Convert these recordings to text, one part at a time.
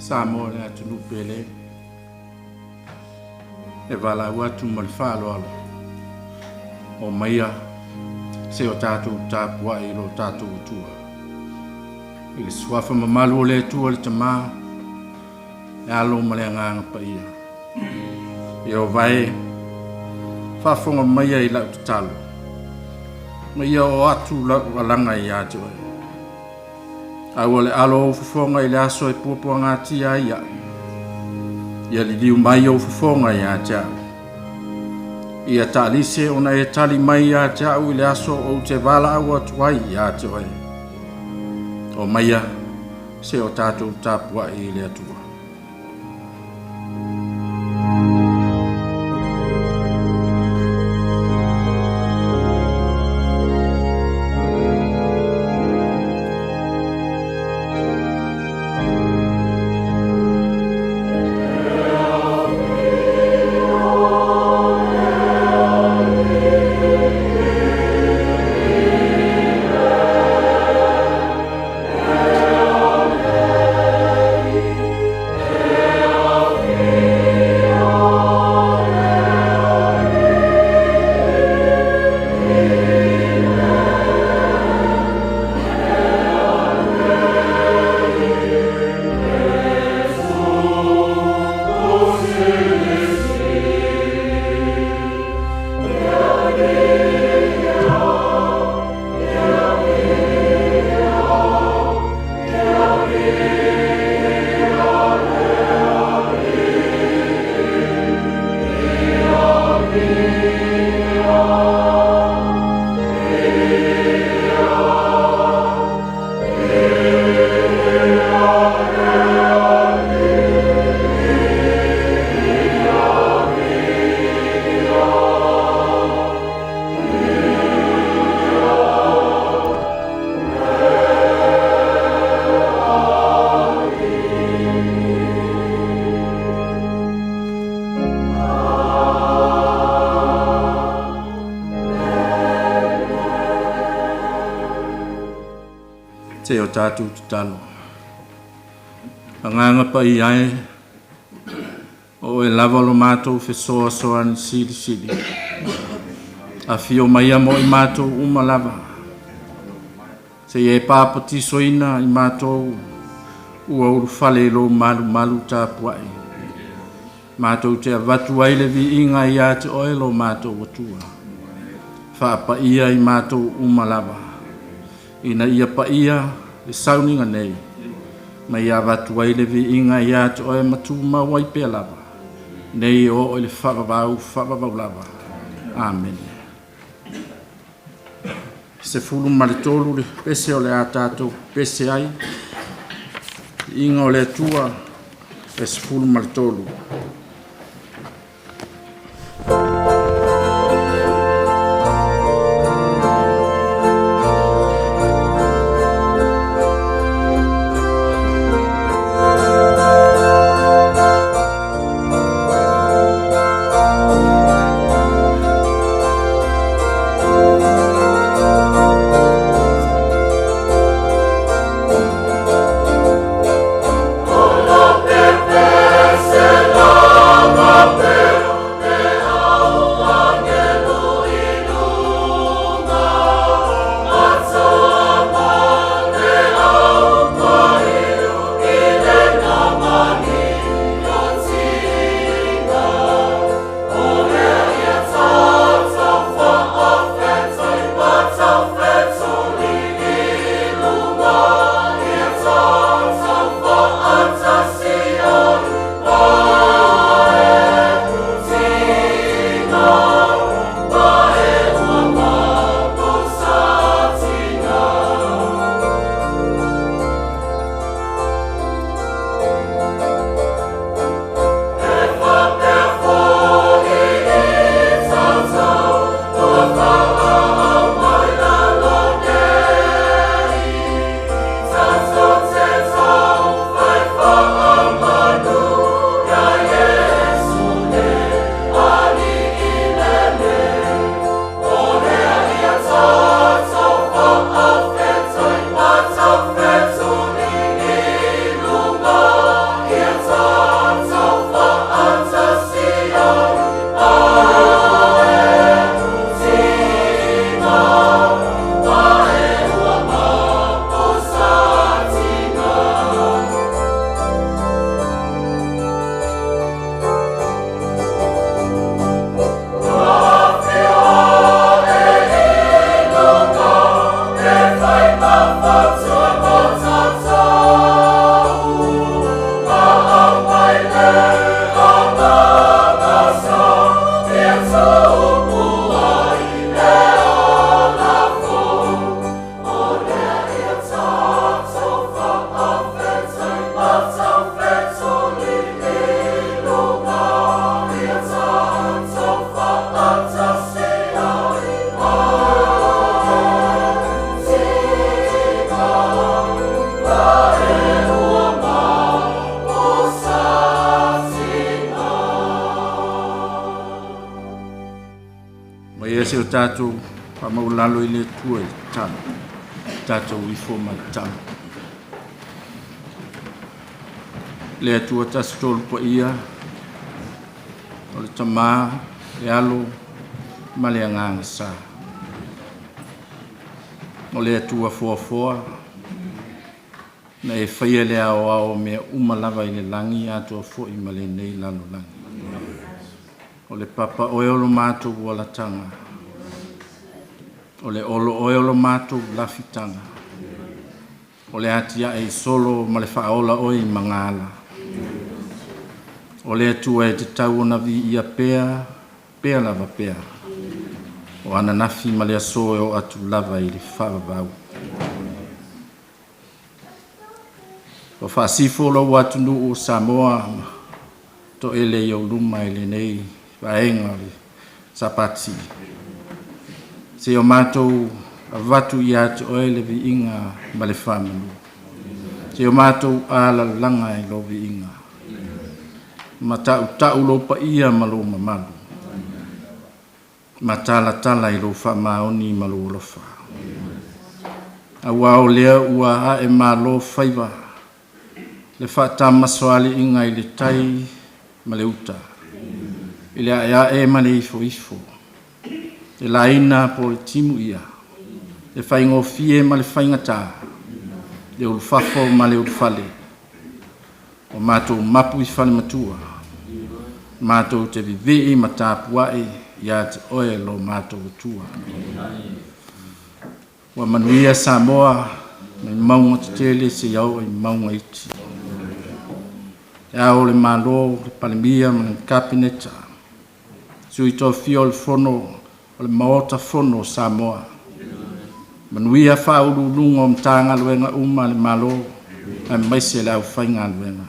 Samoa le atunuu pele, e valaau atu ma le faaaloalo, omaia se i o tatou tapuai i lo tatou Atua. I le suafa mamalu o le Atua le Tama, le Alo ma le Agaga Paia. Ieova e, faafofoga maia i lau tatalo, ma ia oo atu lau alaga ia te oe. Aua le alo ou fofoga i le aso e puapuagatia ai au. Ia liliu mai ou fofoga ia te au. Ia taalise ona e tali mai ia te au i le aso ou te valaau atu ai ia te oe. Omaia se o tatou tapuai i le Atua. Se o tatou tatalo. Agaga Paia e, o oe lava lo matou fesoasoani silisili. Afio maia mo i matou uma lava. Se i e papatisoina i matou ua ulufale i lou malumalu tapuai. Matou te avatu ai le viiga ia te oe lo matou Atua. Faapaia i matou uma lava. Ina ia paia le sauniga nei, ma ia avatu ai le viiga ia te oe ma tumau ai pea lava, nei e oo i le faavavau, faavavau lava. Amene. 13 le pese o le a tatou pese ai. Viiga o le Atua, e 13. O la Seia o tatou faamaualalo i le Atua i le tatalo. Tatou ifo ma le tatalo. Le Atua Tasi Tolu Paia, o le Tama, le Alo ma le Agaga Sa. O le Atua foafoa, na e faia le aoao o mea uma lava i le lagi atoa foi ma lenei lalolagi. O le papa oe o lo matou olataga, o le olo oe o lo matou lafitaga, o le atiae i solo ma le faaola oe i magaala. O le Atua e tatau ona viia pea, pea lava pea, o ananafi ma le aso e oo atu lava i le faavavau. Ua faasifo lou atunuu o Samoa ma toele i ou luma i lenei vaega o le Sapati. Seia o matou avatu ia te oe le viiga ma le faamanu. Seia o matou alalaga i lou viiga. Ma tautau lou paia ma lou mamalu. Ma talatala i lou faamaoni ma lou alofa. Aua o lea ua ae malo faiva le faatamasoaliiga i le tai ma le uta, i le aeae ma le ifoifo, le laina po o le timuia, le faigofie ma le faigata, le ulufafo ma le ulufale, ua matou mapu i fale matua, matou te vivii ma tapuai ia te oe lo matou Atua. Ua manuia Samoa mai mauga tetele seia oo i mauga iti. Le Ao o le Malo, le Palemia ma le Kapeneta, Sui Tofia o le Fono o le Maota Fono o Samoa, manuia Faauluuluga o Matagaluega uma a le Malo aemaise le aufaigaluega.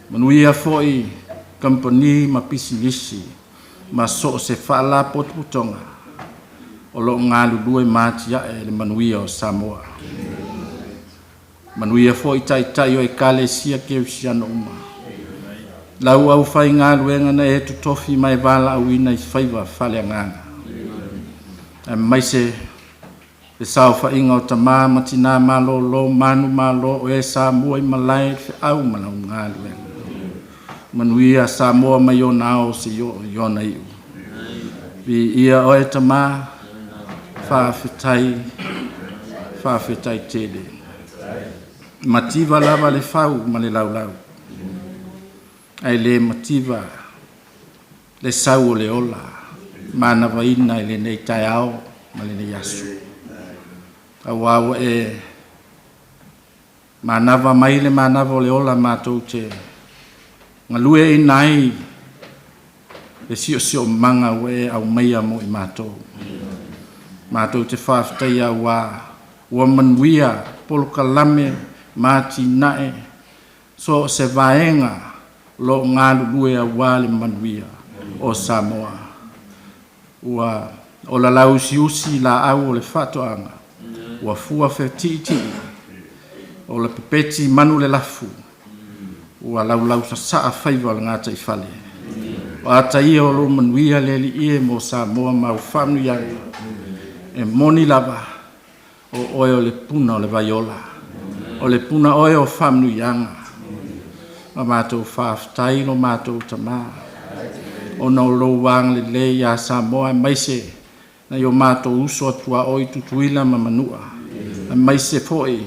Manuia foi kamupani ma pisinisi ma so o se faalapotopotoga o lo o galulue ma atiae le manuia o Samoa. Manuia foi Taitai o Ekalesia Kerisiano uma, lau aufaigaluega na e totofi ma e valaauina i faiva faaleagaga, aemaise le saofaiga o tama ma tina malolo, manumalo o e sa muaimalae i le feau ma lau galuega. Manuia Samoa mai ona ao seia oo i ona iu. Viia oe Tama, faafetai, faafetai tele. Mativa lava le fau ma le laulau, ae le mativa le sau o le ola manavaina i lenei taeao ma lenei aso. Aua ua e manava mai le manava o le ola matou te galueaiina ai le siosiomaga ua e aumaia mo i matou. Matou te faafetaia aua ua manuia polokalame ma atinae so o se vaega o lo o galulue aua le manuia o Samoa. Ua ola lauusiusi laau o le faatoaga, ua fua fetiitii, o le pepeti manu le lafu, ua laulausasaa faiva o le gataifale. O ata ia o lou manuia le Alii e mo Samoa ma au faamanuiaga, e moni lava, o oe o le puna o le vaiola, o le puna oe o faamanuiaga. Ma matou faafetai lo matou Tama, ona o lou agalelei ia Samoa, aemaise nai o matou uso a tuaoi Tutuila ma Manua, aemaise foi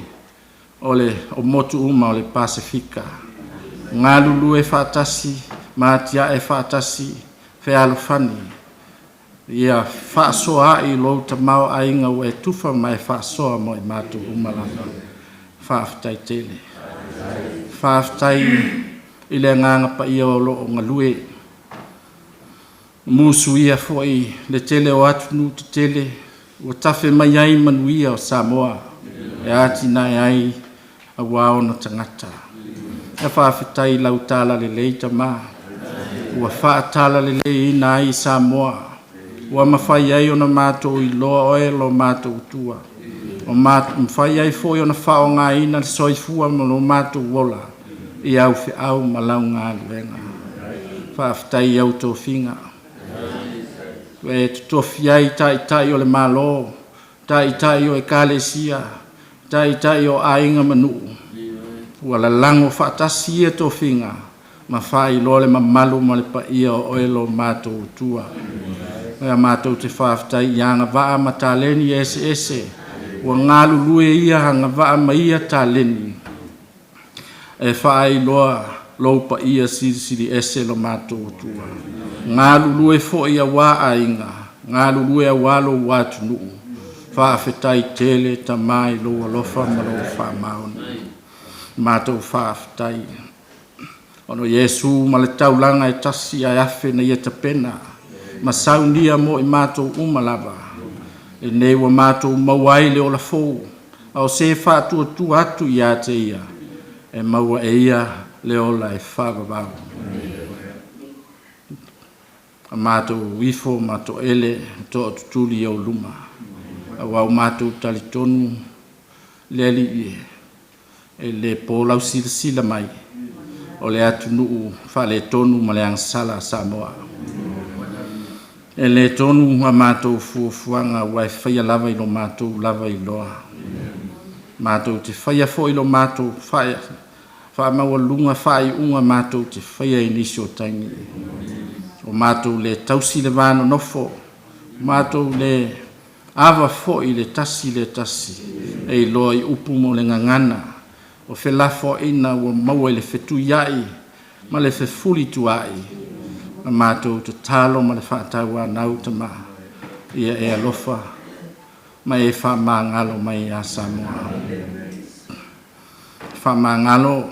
o le motu uma o le Pasefika. Galulue faatasi ma atiae faatasi fealofani, ia faasoaai lou tamaoaiga ua e tufa ma e faasoa mo i matou uma lava. Faafetai tele. Faafetai i le Agaga Paia o lo o galue, musuia foi le tele o atunuu tetele ua tafe mai ai manuia o Samoa e atinae ai aua ona tagata. E faafetai i lau talalelei Tama, ua faatalaleleiina ai Samoa, ua mafai ai ona matou iloa oe lo matou Atua, ua mafai ai foi ona faaaogaina le soifua ma lo matou ola i au feau ma lau galuega. Faafetai i au tofiga. Ua e totofi ai Taitai o le Malo, Taitai o Ekalesia, Taitai o aiga ma nuu, ua lalago faatasi ia tofiga ma faailoa le mamalu ma le paia o oe lo matou Atua. Ia matou te faafetai i agavaa ma taleni eseese ua galulue ia agavaa ma ia taleni e faailoa lou paia silisili ese lo matou Atua. Galulue foi auā aiga, galulue auā lou atunuu. Faafetai tele Tama i lou alofa ma lou faamaoni. Matou faafetai ona o Iesu ma le taulaga e tasi ae afe na ia tapena ma saunia mo i matou uma lava. Lenei ua matou maua ai le ola fou, a o se faatuatua atu ia te ia, e maua e ia le ola e faavavau. A matou ifo ma toele tootutuli i ou luma, aua ua matou talitonu le Alii e, e le po lau silasila mai, o le atunuu faaletonu ma le agasala a Samoa. E le tonu a matou fuafuaga aua e faia lava i lo matou lava iloa. Matou te faia foi lo matou faamaualuga faaiuga matou te faia i nisi o taimi. O matou le tausi le va nonofo, o matou le ava foi i le tasi le tasi e iloa i upu mo le gagana, o felafoaiga ua maua i le fetuiai ma le fefulituaai. Na matou tatalo ma le faatauanau Tama, ia e alofa ma e faamagalo mai ia Samoa. Faamagalo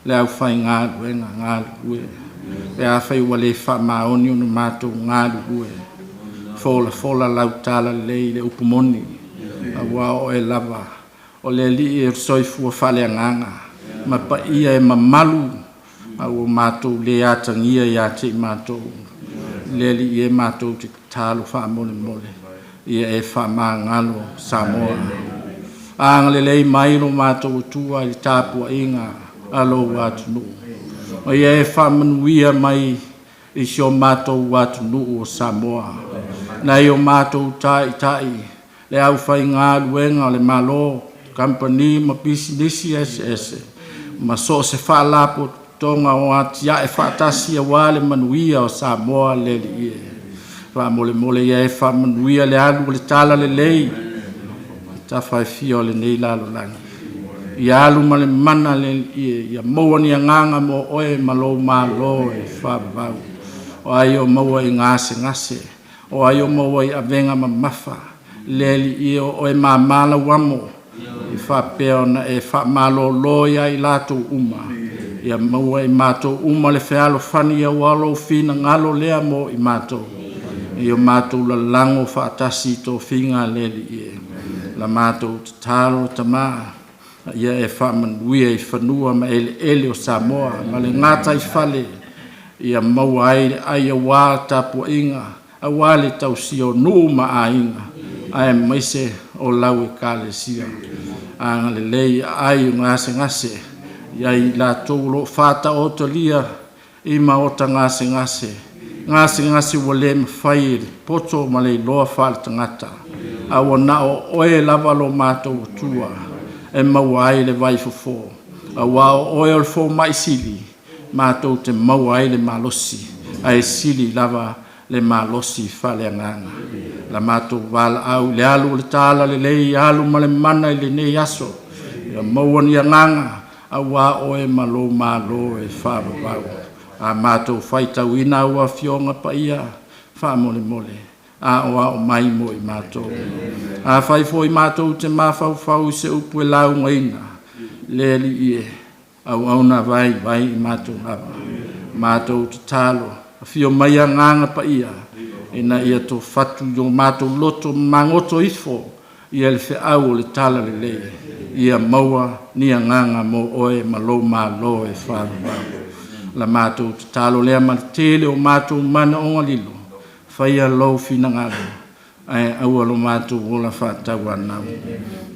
le aufaigaluega galulue, pe afai ua le faamaoni ona matou galulue, folafola lau talalelei i le upu moni, aua o oe lava o le Alii e soifua faaleagaga ma paia e mamalu, a ua matou le atagia ia te i matou. Le Alii e, matou te tatalo faamolemole, ia e faamagalo Samoa. Agalelei mai lo matou Atua i le tapuaiga a lou atunuu. Ma ia e faamanuia mai i si o matou atunuu o Samoa. Nai o matou taitai, le aufaigaluega a le Malo, kamupani ma pisinisi eseese, ma so o se faalapotopotoga o atiae faatasi aua le manuia o Samoa le Alii e. Faamolemole ia e faamanuia le alu o le talalelei i tafa e fia o lenei lalolagi. Ia alu ma le mana le Alii e, ia maua ni agaga mo oe ma lou malo e faavavau. O ai o maua i gasegase, o ai o maua i avega mamafa, le Alii e, o oe māmā lau amo, i faapea ona e faamalolo ia i latou uma, ia maua i matou uma le fealofani aua lou finagalo lea mo i matou. I o matou lalago faatasi i tofiga a le Alii e. La matou tatalo Tama, ia e faamanuia i fanua ma eleele o Samoa ma le gataifale, ia maua ai le ai aua tapuaiga, aua le tausia o nuu ma aiga, aemaise o lau Ekalesia. Agalelei aai o gasegase ia i latou o lo o faataotolia i maota gasegase, gasegase ua le mafai e le poto ma le iloa faaletagata, a ua na o oe lava lo matou Atua e maua ai le vaifofo, aua o oe o le fomai sili, matou te maua ai le malosi, ae sili lava le malosi faaleagaga. La matou valaau i le alu o le talalelei, alu ma le mana i lenei aso, ia maua ni agaga aua oe ma lou malo e faavavau. A matou faitauina au afioga paia, faamolemole, aoao mai mo i matou. Afai foi matou te mafaufau i se upu e laugaina, le Alii e, auauna vaivai i matou lava. Matou tatalo, afio mai agaga paia, ina ia tofatu i o matou loto magoto ifo ia le feau o le talalelei, ia maua ni agaga mo oe ma lou malo e faavavau. La matou tatalo lea ma le tele o matou manaoga lilo, faia lou finagalo, ae aua lo matou ola faatauanau.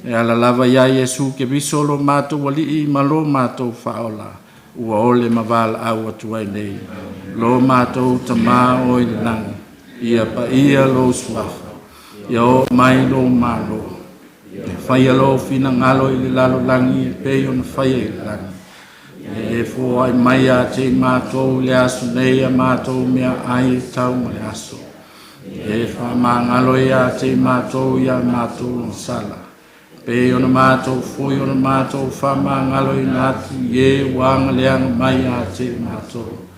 E ala lava ia Iesu Keriso lo matou Alii ma lo matou Faaola, ua ole ma valaau atu ai nei. Lo matou Tama o i le lagi, Ia paia lou suafa, ia oo mai lou Malo, ia faia lou finagalo i le lalolagi e pei ona faia i le lagi. Ia e foai mai ia te i matou i le aso nei a matou meaai e tau ma le aso. Ia e faamagalo ia te i matou i a matou ogasala, pei ona matou foi ona matou faamagaloina atu i e ua agaleaga mai ia te i matou.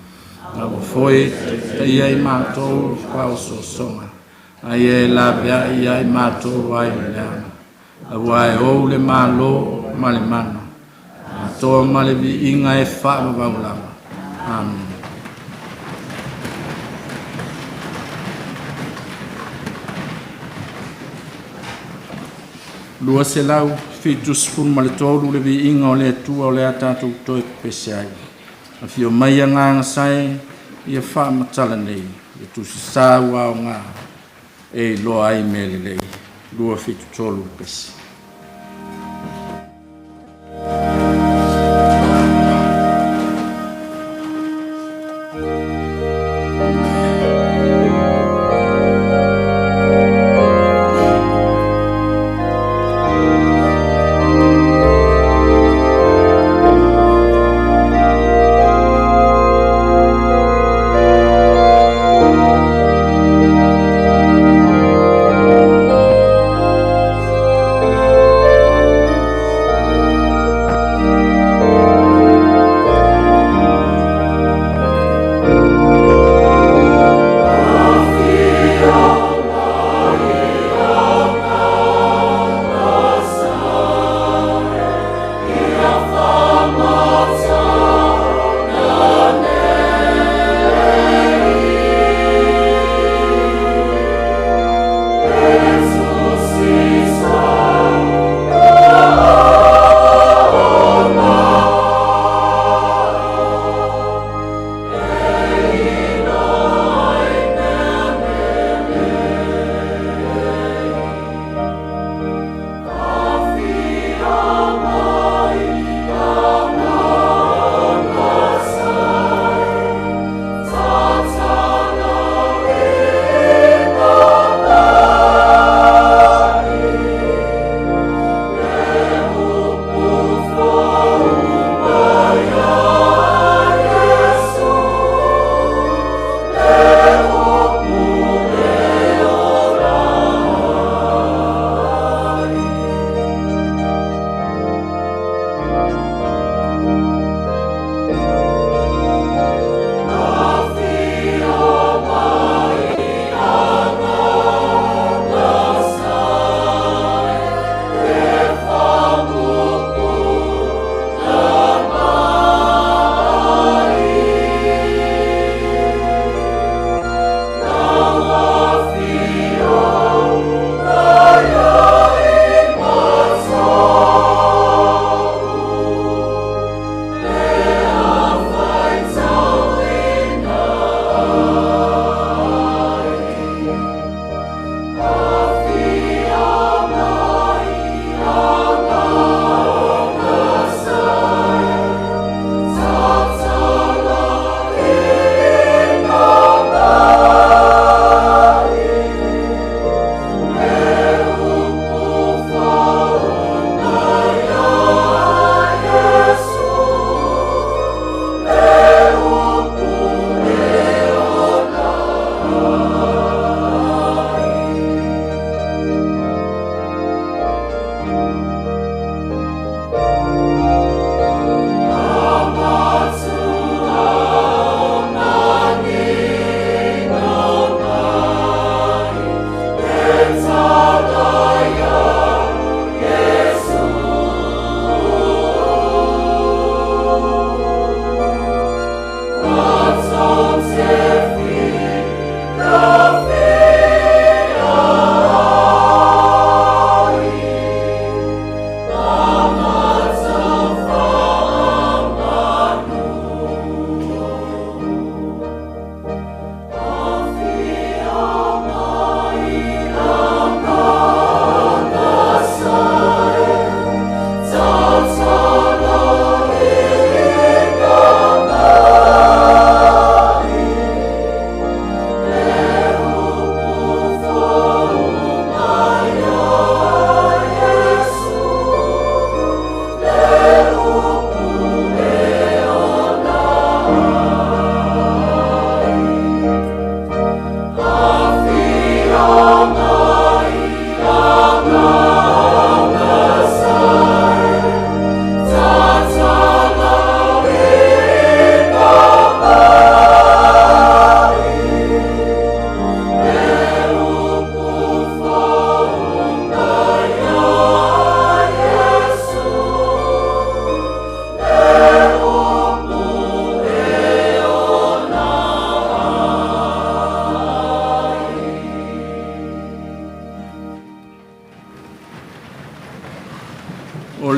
Aua foi e te taitaia i matou i le faaosoosoga, a ia e laveai ia i matou ai le leaga. Aua e ou le Malo ma le mana, atoa ma le viiga e faavavau lava. Amene. 273 le viiga o le Atua o le a tatou toe pepese ai. Afio mai Agaga Sae, ia faamatala nei le Tusi Sa ua aoga e iloa ai mea lelei. 273 le pese.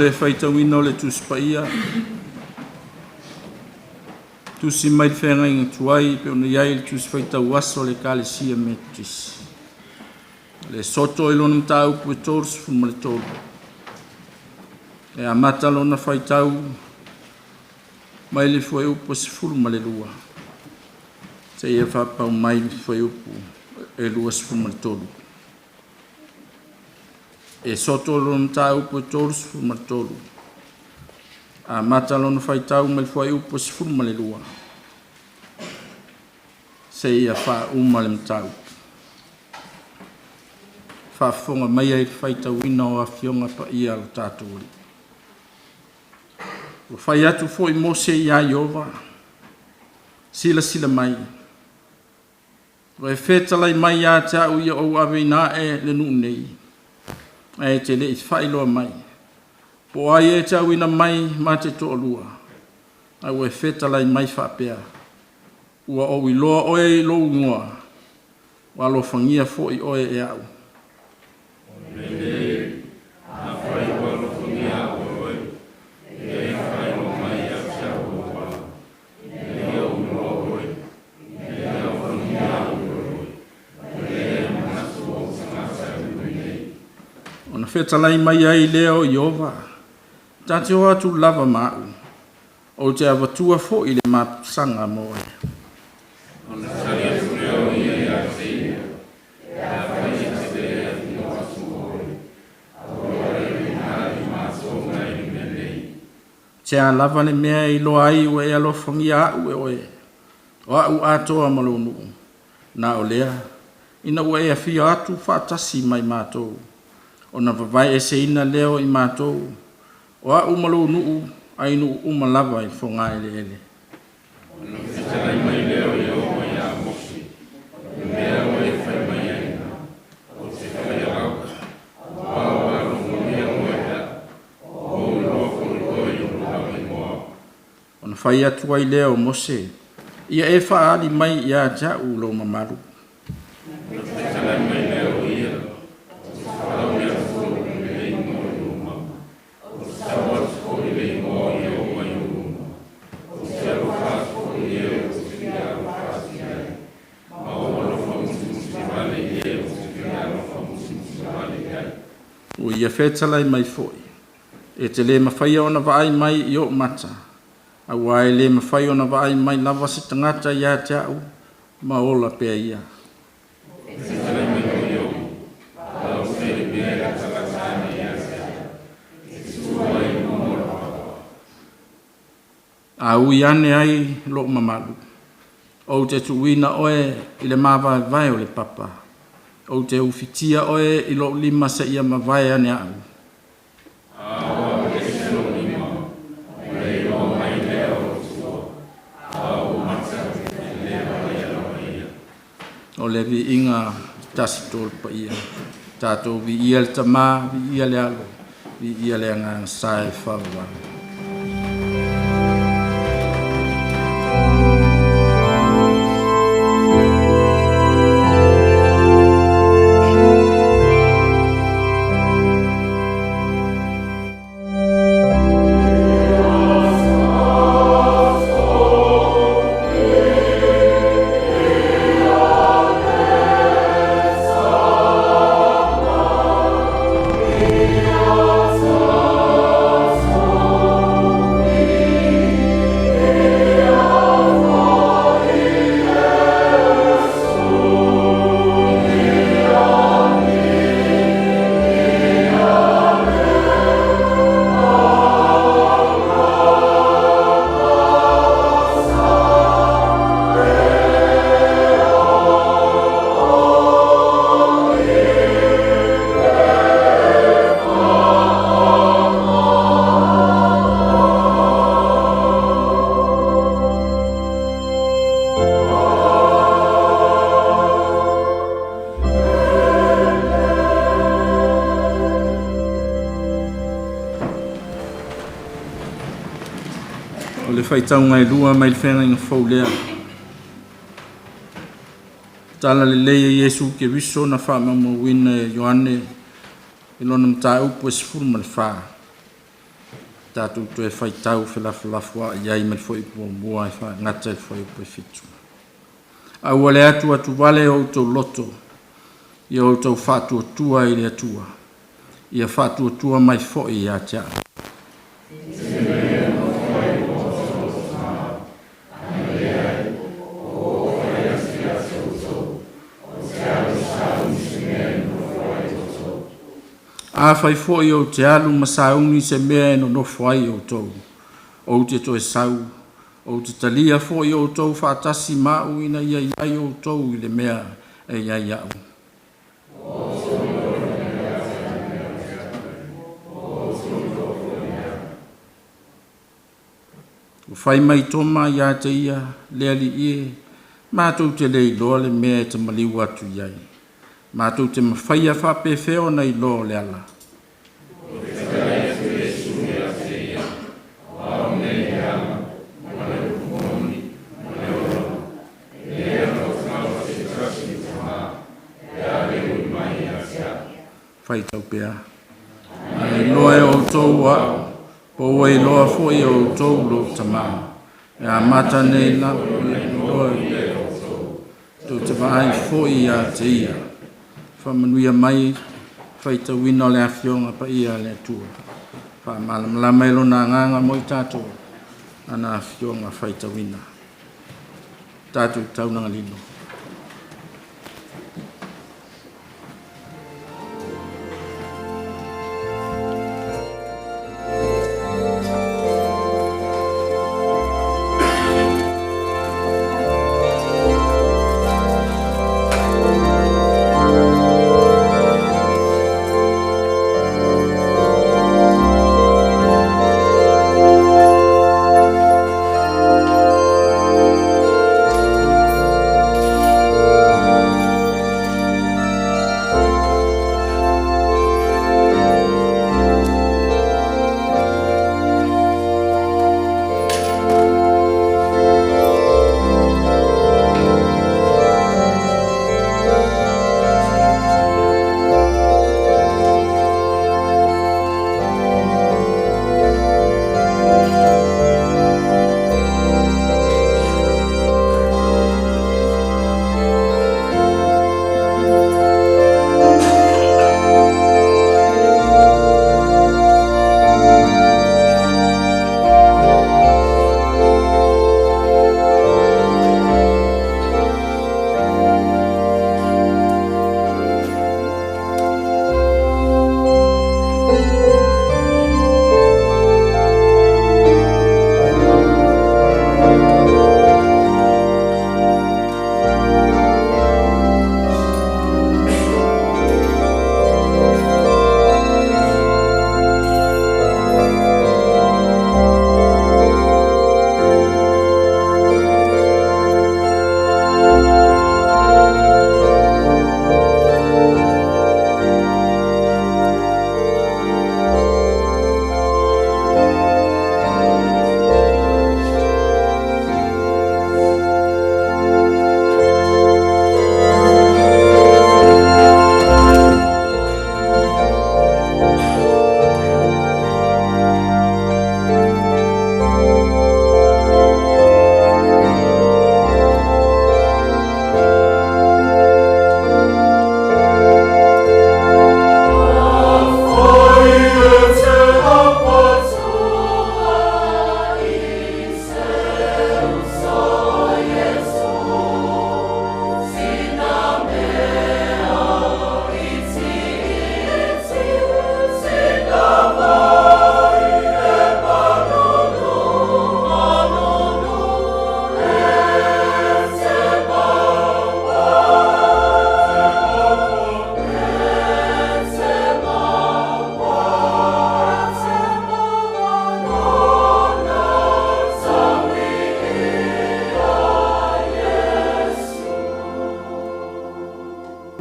le faitauina o le Tusi Paia, tusi mai le feagaiga tuai pei ona i ai le Tusi Faitau Aso a le Ekalesia Metotisi. Le soto i lona mataupu e 33, e amata lona faitau mai le fuaiupu e 12 seia faapau mai le fuaiupu e 23. E soto lona mataupu e 33, amata lona faitau mai le fuaiupu e 12 seia faauma le mataupu. Faafofoga maia i le faitauina o Afioga Paia a lo tatou Alii. Ua fai atu foi Mose ia Ieova, Silasila mai, ua e fetalai mai ia te au ia ou aveina ae le nuu nei, ae e te le i faailoa mai, po o ai e te auina mai ma te toalua, ae ua e fetalai mai faapea, ua ou iloa oe i lou igoa, ua alofagia foi oe e au. Afai ua alofagia au e oe, ia e faailoa mai ia te au ou ala, ina ia ou iloa oe, ina ia alofagia au e oe, ma ia e manatu ou tagata i le nuu nei. Ona fetalai mai ai lea o Ieova, ta te o atu lava ma au, ou te avatua foi le mapusaga mo oe. Ona tali atu lea o ia ia te ia, Pe afai e te le afio atu oe, aua le auina atu matou mai le mea nei. Tea lava le mea e iloa ai ua e alofagia au e oe, o au atoa ma lou nuu, na o lea, ina ua e afio atu faatasi ma i matou, ona vavaeeseina lea o i matou, o au ma lou nuu, ai nuu uma lava i fogaeleele. Ona fetalai mai lea o Ieova ia Mose, O le mea ua e fai mai ai, ou te faia lava, aua ua alofagia oe e au, ua ou iloa foi oe i lou lava igoa. Ona fai atu ai lea o Mose, Ia e faaali mai ia te au lou mamalu. Ona fetalai mai lea o ia, Ou te faaalauli atu lou lelei mo ou luma, ou te tau atu foi le igoa o Ieova i ou luma. Ou te alofa atu foi i e ou te fia alofa atu i ai, ma ou alofa musumusu vale i e ou te fia alofa musumusu vale i ai. Ua ia fetalai mai foi, E te le mafaia ona vaai mai i ou mata, aua e le mafai ona vaai mai lava se tagata ia te au ma ola pea ia. Fetalai mai foi o ia, Faalause le mea e latalata ane ia te au, e te tu ai i luma o le papa. A ui ane ai lou mamalu, ou te tuuina oe i le mavaevae o le papa, ou te ufitia oe i lou lima seia mavae ane au. A ua aveese lou lima, ona iloa mai lea o le Atua, a o ou mata e le vaaia lava ia. O le viiga Tasi Tolu Paia, tatou viia le Tama, viia le Alo, viia le Agaga Sa e faavavau. O le faitauga e lua mai le Feagaiga Fou lea. Tala lelei e Iesu Keriso na faamaumauina e Ioane i lona mataupu e 14. Tatou toe faitau felafolafoa'i ai ma le Fuaiupu 1 e faagata i le Fuaiupu 7. Aua le atuatuvale o outou loto, ia outou faatuatua i le Atua, ia faatuatua mai foi ia te a'u. Afai foi ou te alu ma sauni se mea e nonofo ai outou, ou te toe sau, ou te talia foi outou faatasi ma a'u ina ia i ai outou i le mea e i ai a'u. Ua fai mai Toma ia te ia, le Alii e, matou te le iloa le mea e te maliu atu i ai. Matou te mafaia faapefea ona iloa o le ala. Faitau pea. A iloa e outou a'u, po ua iloa foi e outou lou Tamā. E amata nei lava ona iloa e tou te vaai foi ia te ia. Faamanuia mai faitauina o le Afioga Paia a le Atua. Faamalamalama e Lona Agaga mo i tatou ana Afioga faitauina. Tatou taunagalilo.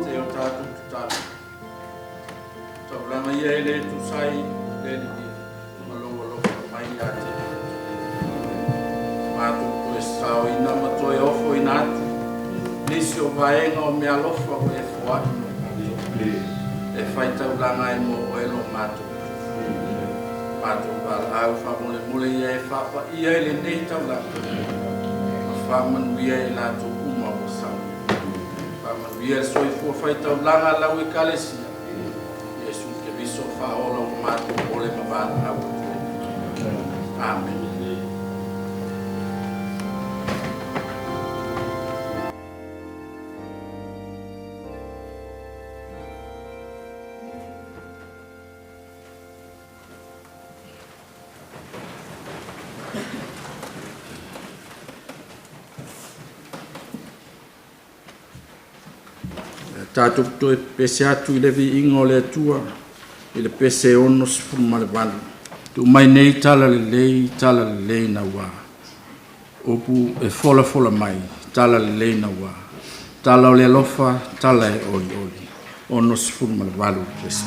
Se o tatou tatalo. Taulaga ia e le tusa ai le Alii ma lou alofa mai ia te matou toe saoina ma toe ofoina atu nisi o vaega o meaalofa ua e foai mo tatou e faitaulaga ai mo oe lo matou. Matou valaau faamolemole ia e faapaia i lenei taulaga ma faamanuia i latou uma ua saunia. Faamanuia le soifua faitaulaga a lau Ekalesia, Iesu Keriso Faaola ua matou ole ma valaau atu ai. Amene. Tatou toe pese atu i le viiga o le Atua i le pese 68. Tuu mai nei tala lelei, tala lelei naua. Upu e folafola mai, tala lelei naua. Tala o le alofa, tala e olioli. 68 pese.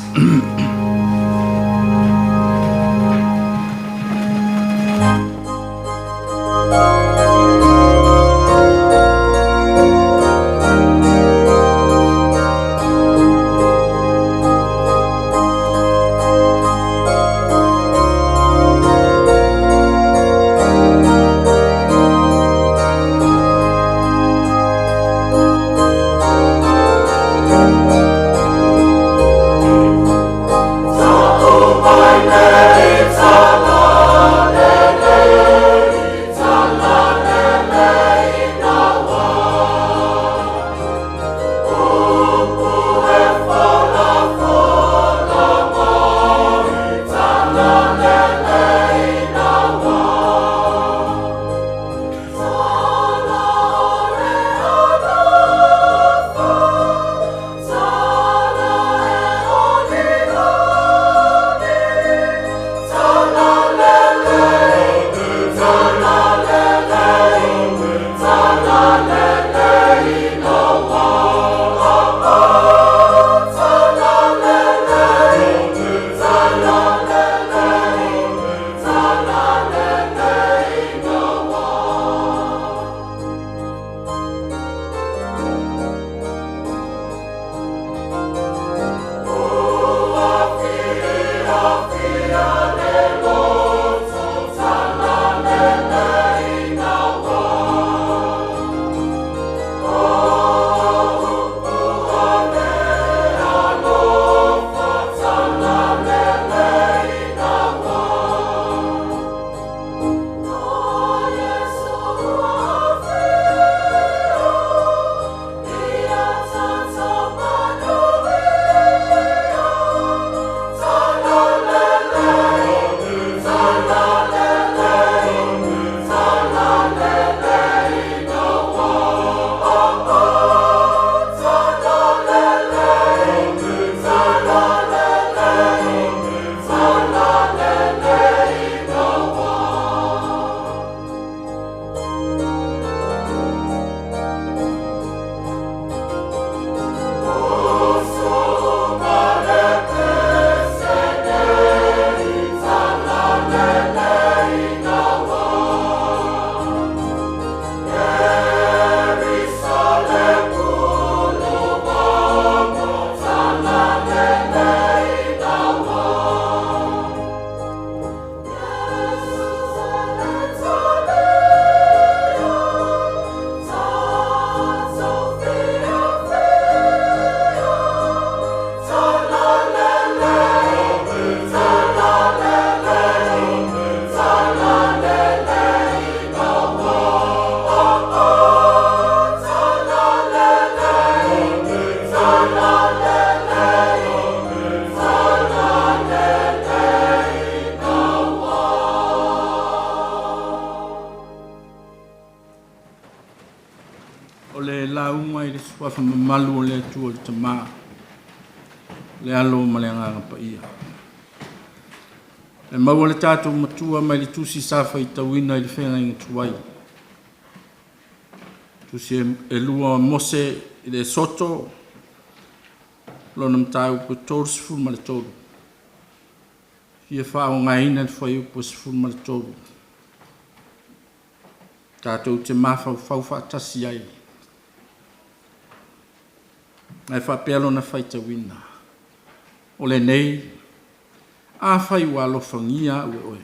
O le lauga i le Suafa mamalu o le Atua le Tama, le Alo ma le Agaga Paia. E maua le tatou Matua mai le tusi sa faitauina i le feagaiga tuai. Tusi e lua o Mose i le Esoto, lona mataupu e 33. Fia faaaogaina le fuaiupu e 13. Tatou te mafaufau faatasi ai. Ae faapea lona faitauina. O lenei, Afai ua alofagia au e oe,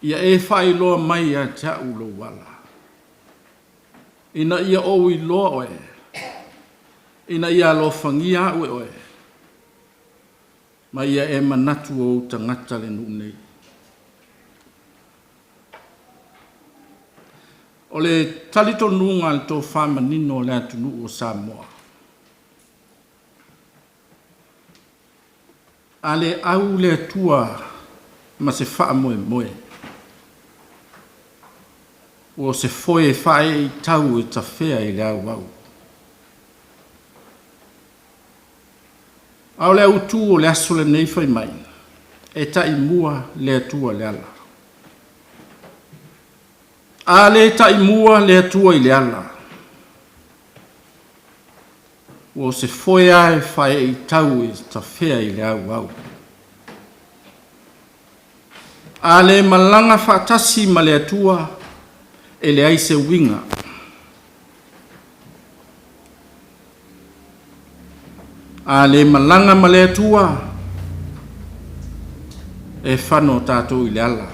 ia e faailoa mai ia te au lou ala, ina ia ou iloa oe, ina ia alofagia au e oe, ma ia e manatu o ou tagata le nuu nei. O le talitonuga a le tofa manino o le atunuu o Samoa, A le au le Atua ma se faamoemoe, ua o se foe e faaee-i-tau e tafea i le auau. A o le autu o le aso lenei fai mai, e taimua le Atua i le ala. A le taimua le Atua i le ala, Ua o se foe a e faeeitau e tafea i le auau. A le malaga faatasi ma le Atua, e leai se uiga. A le malaga ma le Atua, e fano tatou i le ala.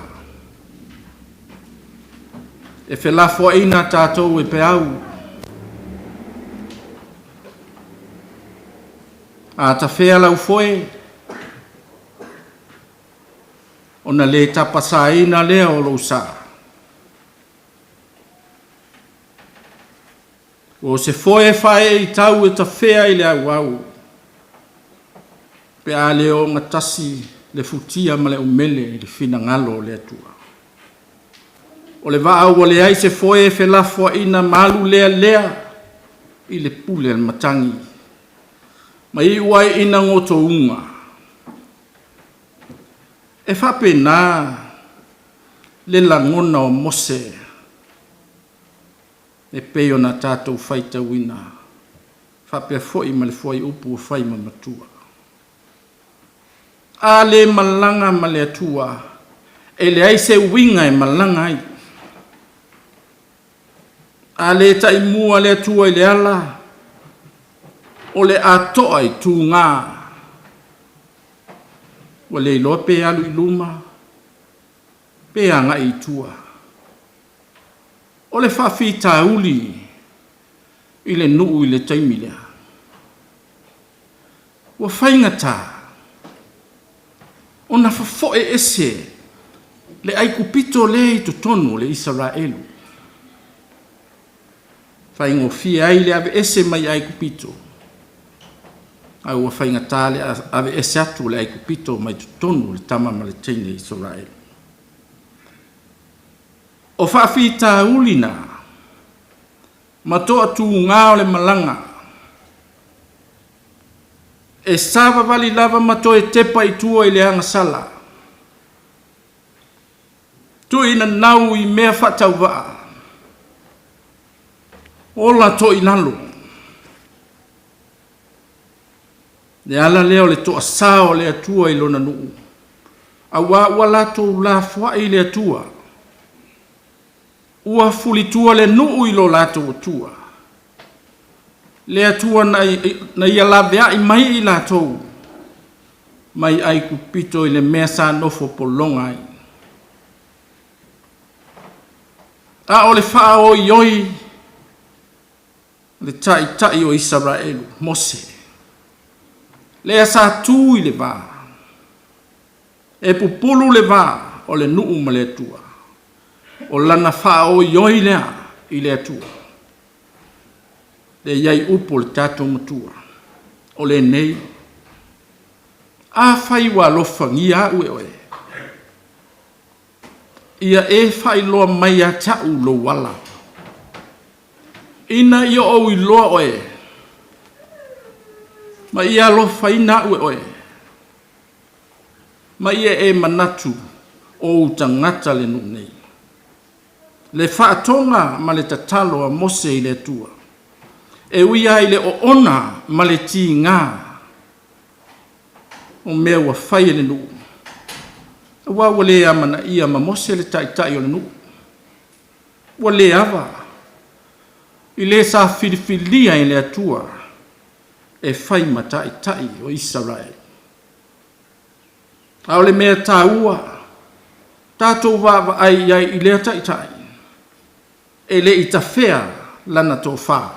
E felafoaiina tatou e peau. A tafea lau foe, ona le tapasaina lea o lou sa. O se foe e faaee-i-tau e tafea i le auau, pe a le ogatasi le futia ma le umele i le finagalo o le Atua. O le vaa ua leai se foe e felafoaiina ma alu lealea i le pule a le matagi, ma iu ai ina gotouga. E faapena le lagona o Mose e pei ona tatou faitauina faapea foi ma le fuaiupu ua fai ma matua. A le malaga ma le Atua, e leai se uiga e malaga ai. A le taimua le Atua i le ala, o le atoa i tuga. Ua le iloa pe alu i luma, pe agai i tua. O le faafitauli i le nuu i le taimi lea, ua faigata ona fofoe ese le Aikupito lea i totonu o le Isaraelu. Faigofie ai le aveese mai Aikupito, a ua faigata le aveese atu o le Aikupito mai totonu o le tama ma le teine Isaraelu. O faafitauli na ma toatuga o le malaga, e savavali lava ma toe tepa i tua i le agasala, tuuinanau i mea faatauvaa, ola toilalo. Le ala lea o le toasā o le Atua i lona nuu, auā ua latou lafoai i le Atua, ua fulitua le nuu i lo latou Atua, le Atua na, na ia laveai mai i latou mai Aikupito i le mea sa nofo pologa ai. A o le faaoioi le Taitai o Isaraelu, Mose, lea sa tu i le va, e pupulu le va o le nuu ma le Atua. O lana faaoioi lea i le Atua. Lea i ai upu o le tatou Matua, o lenei, Afai ua alofagia au e oe, ia e faailoa mai ia te au lou ala. Ina ia ou iloa oe, ma ia alofaina au e oe, ma ia e manatu o ou tagata le nuu nei. Le faatoga ma le tatalo a Mose i le Atua, e ui lava i le oona ma le tiga o mea ua fai e le nuu, aua ua le amanaia ma Mose le taitai o le nuu. Ua le ava i le sa filifilia e le Atua e fai ma taitai o Isaraelu. A o le mea taua, tatou vaavaai i ai i lea taitai, e le i tafea lana tofa.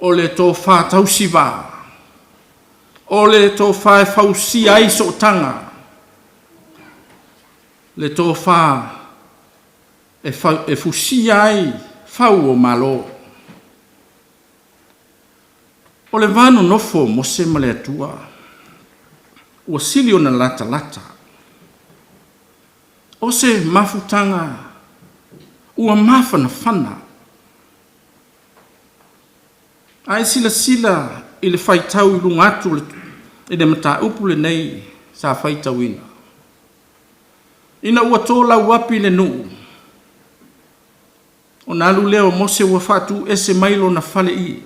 O le tofa tausiva, o le tofa e fausia ai sootaga, le tofa e fusia ai fau o Malo. O le va nonofo o Mose ma le Atua, ua sili ona latalata. O se mafutaga ua mafanafana. A e silasila i le faitau i luga atu i le mataupu lenei sa faitauina, ina ua tolauapi le nuu, ona alu lea o Mose ua faatuese mai lona faleie,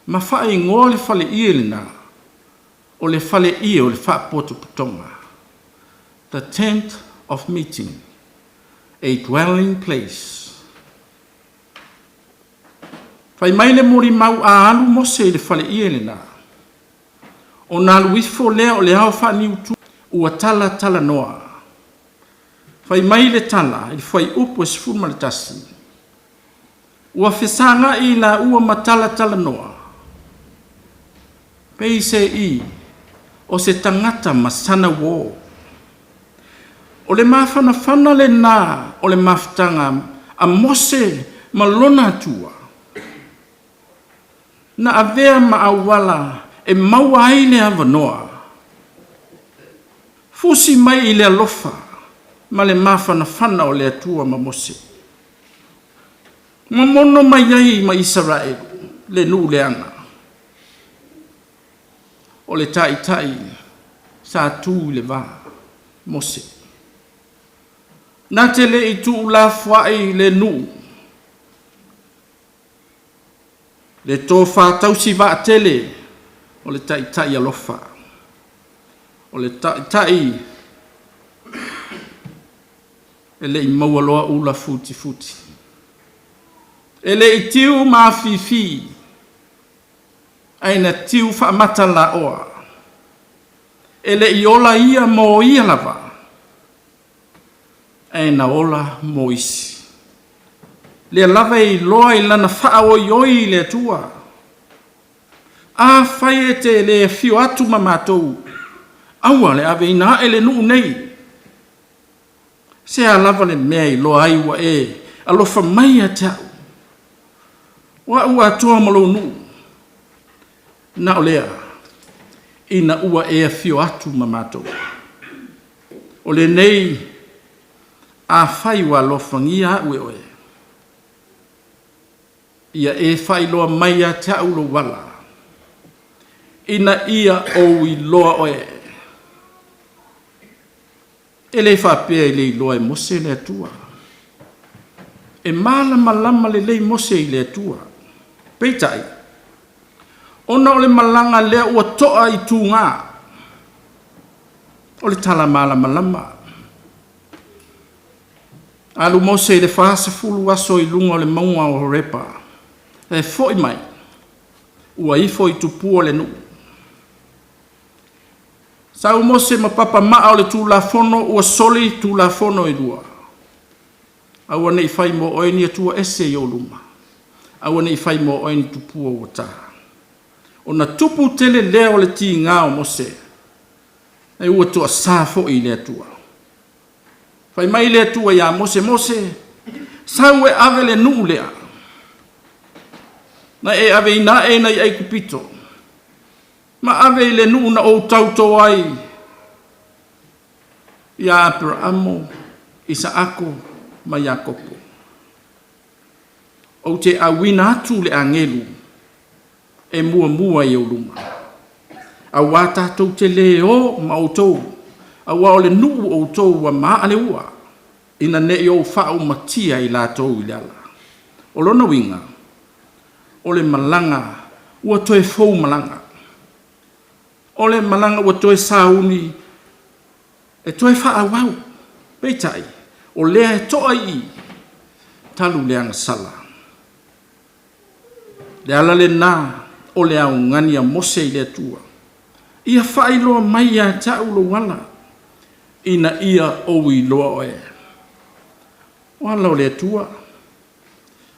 ma faaigoa le faleie lena, o le faleie o le faapotopotoga. The tent of meeting, a dwelling place. Fai mai le molimau a alu Mose i le faleie lena, ona alu ifo lea o le ao faaniutu ua talatalanoa. Fai mai le tala i le fuaiupu e 11, ua fesagai laua ma talatalanoa, peiseai o se tagata ma sana uō. O le mafanafana lena o le mafutaga a Mose ma lona Atua, na avea ma auala e maua ai le avanoa, fusi mai i le alofa ma le mafanafana o le Atua ma Mose. Momono mai ai ma Isaraelu le nuu leaga. O le taitai sa tu i le va, Mose. Na te le i tuulafoai le nuu, le tofa tausi vaatele o le taitai alofa. O le taitai e le i maua loa ula futifuti. E le i tiu ma afifi, ae na tiu faamata laoa. E le i ola ia mo ia lava, ae na ola mo isi. Lea lava e iloa i lana faaoioi i le Atua. Afai e te le afio atu ma matou, aua le aveina ae le nuu nei. Se a lava le mea e iloa ai ua e alofa mai ia te au, o a'u atoa ma lou nuu, na o lea, ina ua e afio atu ma matou. O lenei, afai ua alofagia a'u e oe, ia e faailoa mai ia te a'u lou ala, ina ia ou iloa oe. E le faapea e le iloa e Mose le Atua. E malamalama lelei Mose i le Atua. Peitai, ona o le malaga lea ua toa i tuga, o le tala malamalama. Alu Mose i le 40 aso i luga o le mauga o Horepa, e foi mai, ua ifo i tupua le nuu. Sau Mose ma papamaa o le Tulafono ua soli Tulafono e lua. Aua ne i fai mo oe ni Atua ese i ou luma. Aua ne i fai mo oe ni tupua ua ta. Ona tupu tele lea o le tiga o Mose, e ua toasa foi i le Atua. Fai mai le Atua ia Mose, Mose, sau e ave le nuu lea, na e aveina ae nai Aikupito, ma ave i le nuu na ou tautō ai ia Aperaamo, Isaako ma Iakopo. Ou te auina atu le agelu e muamua i ou luma. Auā tatou te lē o ma outou, auā o le nuu o outou ua maa le ua, ina ne i ou faaumatia i latou i le ala. O lona uiga, o le malaga ua toe fou malaga. O le malaga ua toe sauni e toe faaauau. Peitai, o lea e toa i i, talu le agasala. Le ala lena o le augani a Mose i le Atua. Ia faailoa mai ia te au lou ala, ina ia ou iloa oe. O ala o le Atua,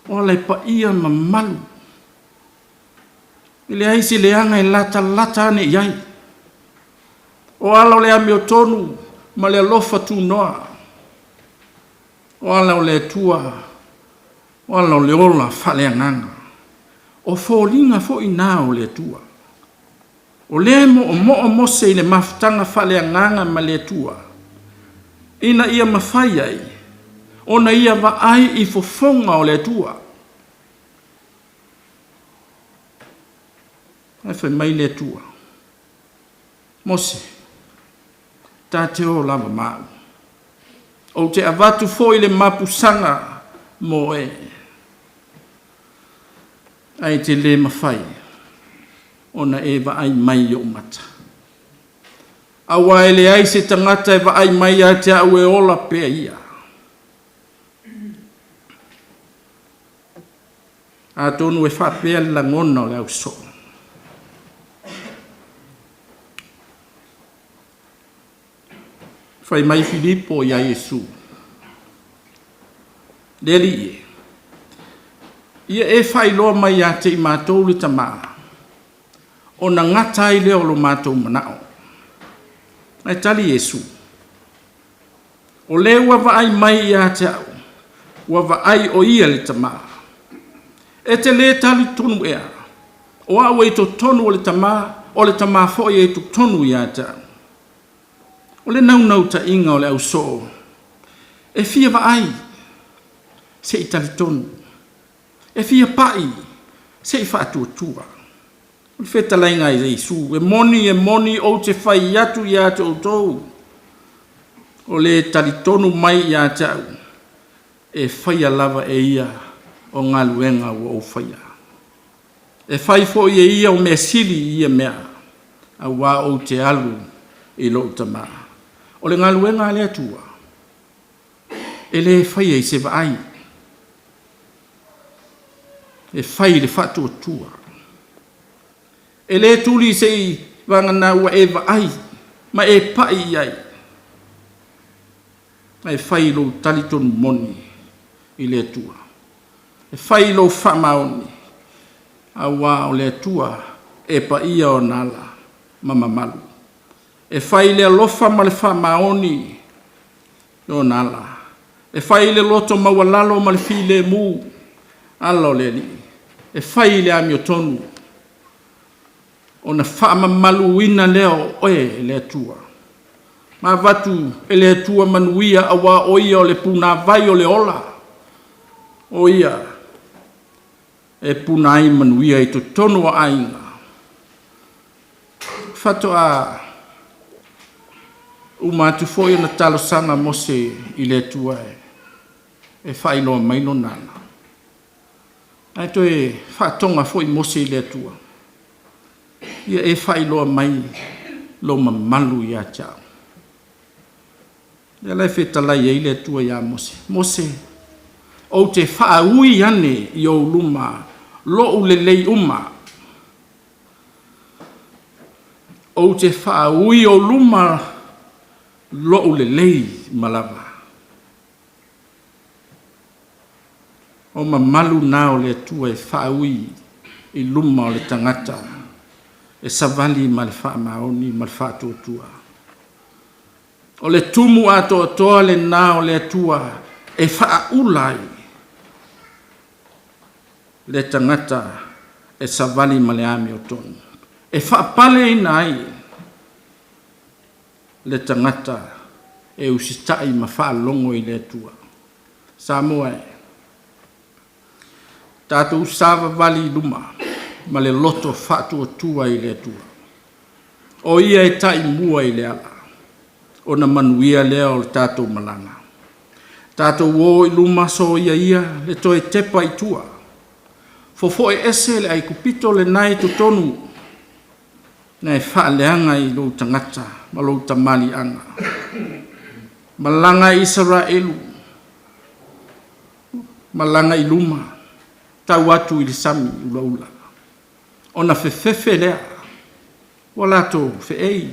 o ala e paia mamalu, e leai se leaga e latalata ane i ai. O ala o le amiotonu ma le alofa tunoa, o ala o le Atua, o ala o le ola faaleagaga. O foliga foi na o le Atua. O lea e moomoo Mose i le mafutaga faaleagaga ma le Atua, ina ia mafai ai ona ia vaai i fofoga o le Atua. Ae fai mai le Atua, Mose, ta te o lava ma au. Ou te avatu foi le mapusaga mo oe. Ae te le mafai ona e vaai mai i ou mata. Aua e leai se tagata e vaai mai ia te au e ola pea ia. Atonu e faapea le lagona o le ausoo. Fai mai Filipo iā Iesu, Le Alii e, ia e faailoa mai ia te i matou le Tama, ona gata ai lea o lo matou manao. Ae tali Iesu, O le ua vaai mai ia te au, ua vaai o ia le Tama. E te lē talitonu ea, o au e i totonu o le Tama, o le Tama foi e i totonu ia te au. O le naunautaiga o le ausoo, e fia vaai, se i talitonu. E fia pai, se i faatuatua. O le fetalaiga a Iesu, E moni, e moni, ou te fai atu ia te outou, o le talitonu mai ia te au, e faia lava e ia o galuega ua ou faia. E fai foi e ia o mea sili i ia mea, auā ou te alu i lou Tama. O le galuega a le Atua, e le faia i se vaai, e fai i le faatuatua. E le tuli se i vagana ua e vaai ma e pai i ai, ae fai i lou talitonu moni i le Atua. E fai i lou faamaoni, auā o le Atua e paia ona ala ma mamalu. E fai i le alofa ma le faamaoni ona ala. E fai i le loto maualalo ma le filemu ala o le Alii. E fai i le amiotonu ona faamamaluina lea o oe e le Atua. Ma avatu e le Atua manuia auā o Ia o le punavai o le ola. O Ia e puna ai manuia i totonu o aiga. Faatoa uma atu foi ona talosaga Mose i le Atua e faailoa mai lona ala. Ae toe faatoga foi Mose i le Atua, Ia e faailoa mai lou mamalu ia te au. Lea la e fetalai ai le Atua iā Mose, Mose, ou te faaui ane i ou luma lou lelei uma. Ou te faaui i ou luma lou lelei uma lava. O mamalu na o le Atua e faaui i luma o le tagata e savali ma le faamaoni ma le faatuatua. O le tumu atoatoa lena o le Atua e faaula ai le tagata e savali ma le amiotonu, e faapaleina ai le tagata e usitai ma faalogo i le Atua. Samoa e, tatou savavali i luma ma le loto faatuatua i le Atua. O Ia e taimua i le ala, ona manuia lea o le tatou malaga. Tatou o i luma soia ia le toe tepa i tua. Fofoe ese le Aikupito lena i totonu na e faaleaga i lou tagata ma lou tamaliiaga. Malaga Isaraelu, malaga i luma, tau atu i le sami ulaula, ona fefefe lea. Ua latou feei,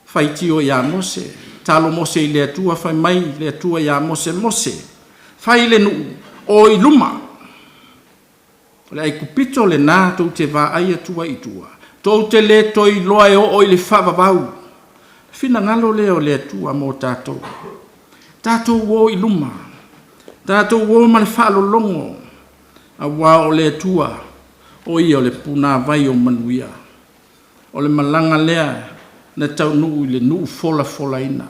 faitio ia Mose, talo Mose i le Atua, fai mai le Atua ia Mose, Mose, fai le nuu, o i luma. O le Aikupito lena tou te vaai atu ai i tua, tou te le toe iloa e oo i le faavavau. Finagalo lea o le Atua mo tatou. Tatou o i luma, tatou o ma le faalologo, aua o le Atua, o Ia o le punavai o manuia. O le malaga lea na taunuu i le nuu folafolaina.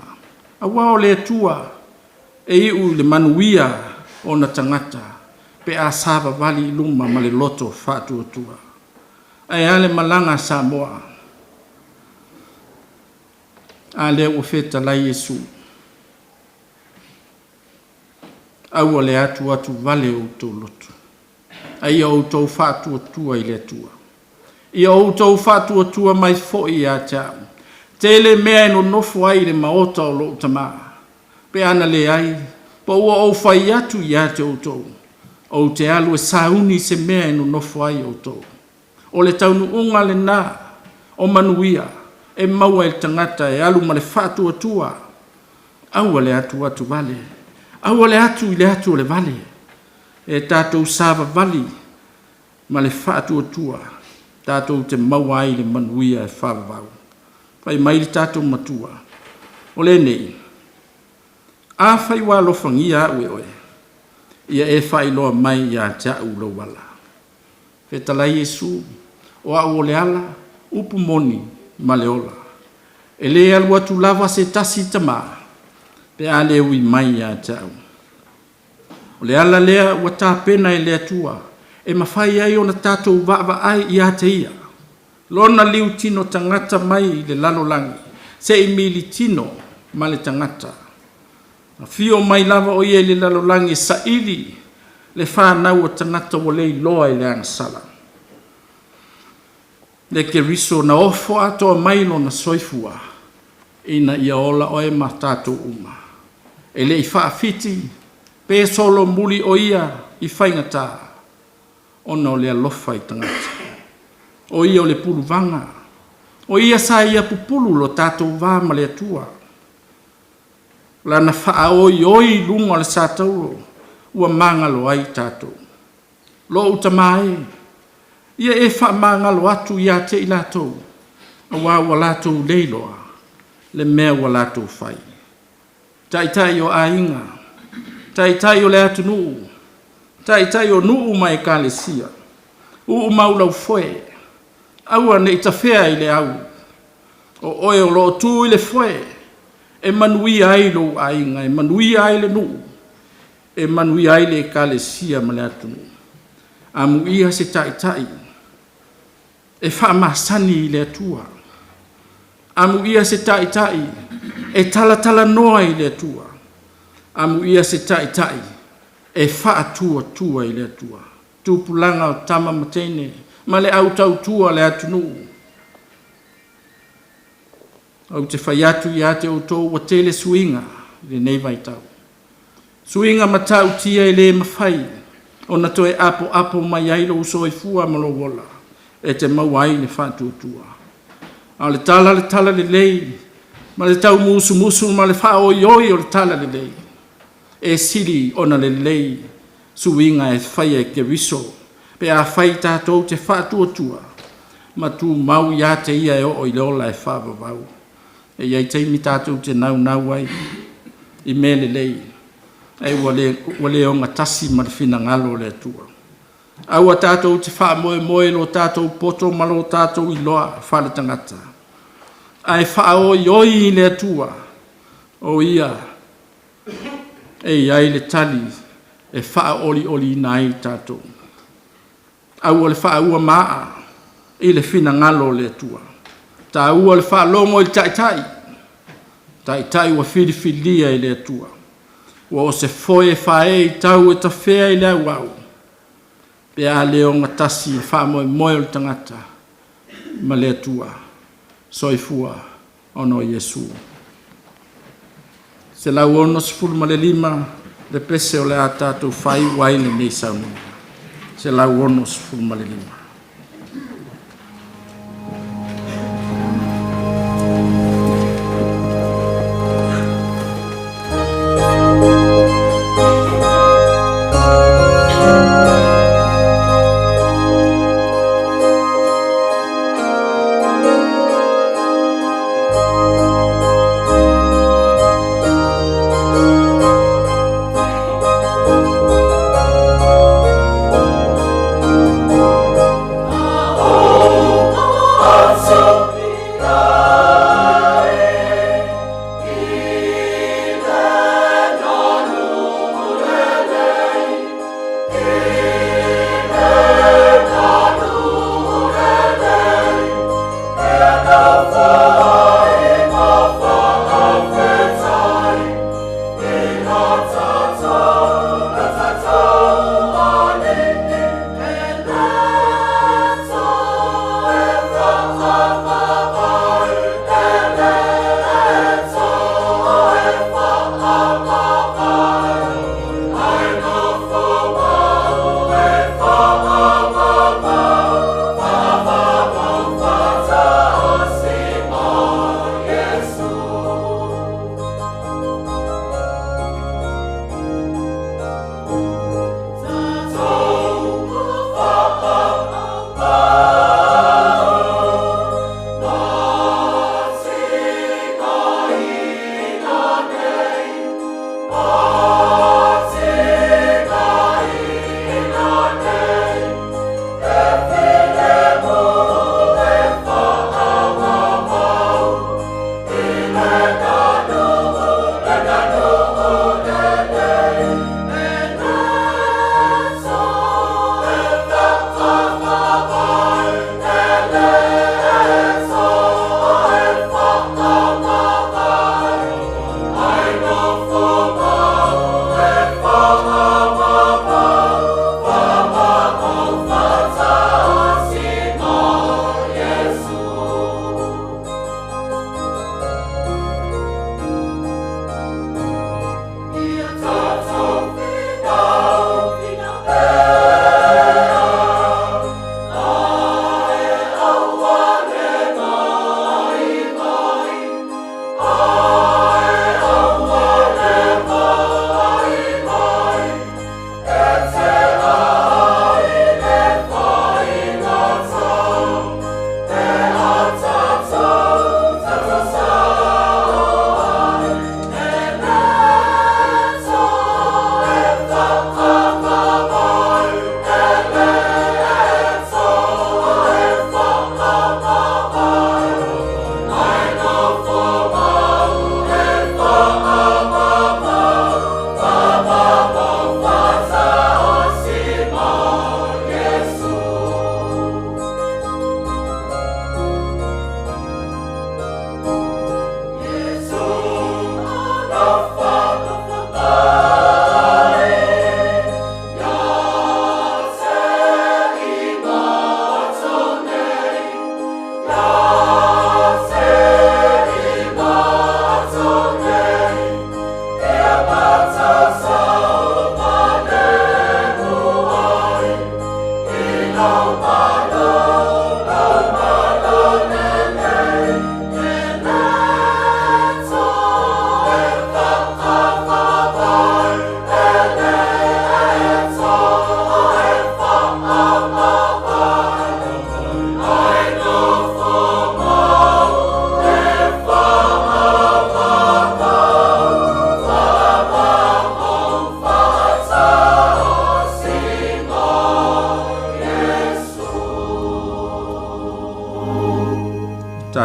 Aua o le Atua e iu i le manuia ona tagata pe a savavali i luma ma le loto faatuatua. Ae a le malaga a Samoa? A lea ua fetalai Iesu. Aua le atuatuvale o outou loto, a ia outou faatuatua i le Atua. Ia outou faatuatua mai foi ia te au. Tele mea e nonofo ai i le maota o lou Tama, pe ana leai, po ua ou fai atu ia te outou, ou te alu e sauni se mea e nonofo ai outou. O le taunuuga lena o manuia e maua e le tagata e alu ma le faatuatua. Aua le atuatuvale, aua le atu i le atu o le vale, e tatou savavali ma le faatuatua tatou te maua ai le manuia e faavavau. Fai mai le tatou Matua, o lenei, afai ua alofagia au e oe, ia e faailoa mai ia te au lou ala. Fetalai Iesu, o au o le ala, upu moni ma le ola. E le alu atu lava se tasi i Tama, pe a le ui mai ia te au. O le ala lea ua tapena e le Atua e mafai ai ona tatou vaavaai ia te Ia, Lona liutino tagata mai i le lalolagi, se i militino ma le tagata. Afio mai lava o Ia i le lalolagi e saili le fanau o tagata ua le iloa i le agasala. Le Keriso na ofo atoa mai Lona soifua ina ia ola oe ma tatou uma. E le i faafiti pe solomuli o Ia i faigata ona o le alofa i tagata. O Ia o le puluvaga. O Ia sa Ia pupulu lo tatou va ma le Atua. Lana faaoioi i luga o le satauro ua magalo ai tatou. Lou Tama e, ia e faamagalo atu ia te i latou, aua ua latou le iloa le mea ua latou fai. Taitai o aiga, taitai o le atunuu, taitai o nuu ma ekalesia, uu mau lau foe, aua ne i tafea i le au. O oe o lo o tu i le foe, e manuia ai lou aiga, e manuia ai le nuu, e manuia ai le ekalesia ma le atunuu. Amuia se taitai e faamasani i le Atua. Amuia se taitai e talatalanoa i le Atua. Amuia se taitai e faatuatua i le Atua. Tupulaga o tama ma teine ma le au tautua le atunuu. Ou te fai atu ia te outou ua tele suiga i lenei vaitau. Suiga matautia e le mafai ona toe apoapo mai ai lou soifua ma lou ola e te maua ai le faatuatua. A o le tala le tala lelei ma le taumusumusu ma le faaoioi o le tala lelei, e sili ona lelei suiga e faia e Keriso pe afai tatou te faatuatua ma tumau ia te Ia e oo i le ola e faavavau. E i ai taimi tatou te naunau ai i mea lelei, ae ua le, ua le ogatasi ma le finagalo o le Atua. Aua tatou te faamoemoe i lo tatou poto ma lo tatou iloa faaletagata, ae faaoioi i le Atua, o Ia e i ai le tali e faaolioliina ai tatou. Aua le faaua maa i le finagalo o le Atua. Taua le faalogo i le taitai, taitai ua filifilia e le Atua. Ua o se foe e faaee i tau e tafea i le auau, pe a le ogatasi le faamoemoe o le tagata ma le Atua. Soifua ona o Iesu. 165 le pese o le a tatou faaiu ai lenei saunoaga. 165.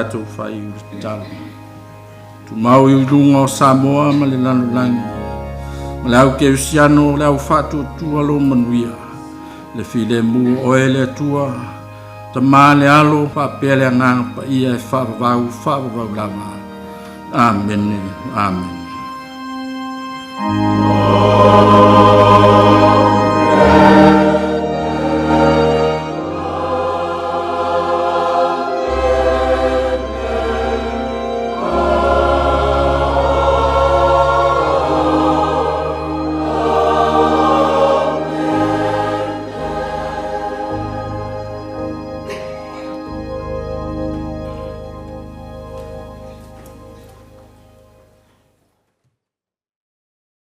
tatou faaiu le tatalo. Tumau i luga o Samoa ma le lalolagi, ma le au kerisiano o le au faatuatua lou manuia, le filemu o oe le Atua, Tama le Alo faapea le Agaga Paia e faavavau, faavavau lava. Amene, amene.